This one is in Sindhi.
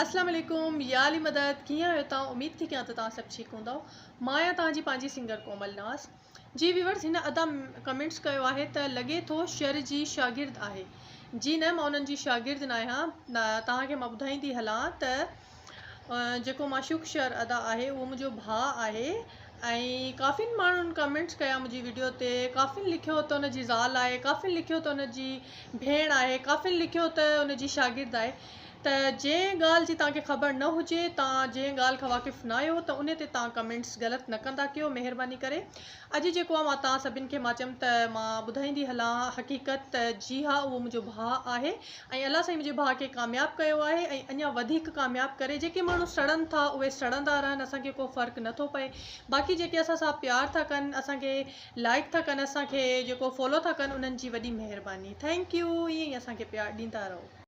اسلام عليڪم يا علي مدد ڪيئن آهيو توهان اميد ٿي ڪيان ته توهان سڀ ٺيڪ هوندؤ مان آهيان توهان جي پنهنجي سنگر ڪومل ناز جي ويورز هن ادا ڪمينٽس ڪيو آهي ته لڳي ٿو شر جي شاگرد آهي جي نه مان انهن جي شاگرد نه آهيان توهان کي مان ٻڌائيندي هلان ته جيڪو معشوق شر ادا آهي اهو منهنجو ڀاء آهي ۽ ڪافين ماڻهن ڪمينٽس ڪيا منهنجي وڊيو تي ڪافين لکيو ته ان جي زال آهي ڪافين لکيو ته ان جي ڀيڻ آهي ڪافين لکيو ته ان جي شاگرد آهي ته جنهن ڳالهه جي توهان کي خبر نه هجي توهان جنهن ڳالهه کان واقف نه آهيو ته ان تي توهان ڪمينٽس غلط نه ڪندا ڪيو مهرباني ڪري اڄ جيڪو آهي مان توهان سڀن کي مان چيم ته مان ٻڌائيندي هلان حقيقت ته جي ها اهو منهنجو ڀاء آهي ۽ الله سائين منهنجي ڀاء کي ڪامياب ڪيو آهي ۽ اڃا وڌيڪ ڪامياب ڪري جيڪي ماڻهو سڙن ٿا اهي سڙندا رهن اسان کي ڪو فرق نه ٿو پئي باقي جيڪي اسان سان پيار ٿا ڪن اسان کي لائڪ ٿا ڪن اسان کي جيڪو فالو ٿا ڪن انهن جي وڏي مهرباني thank you ائين ئي اسان کي پيار ڏيندا رهو.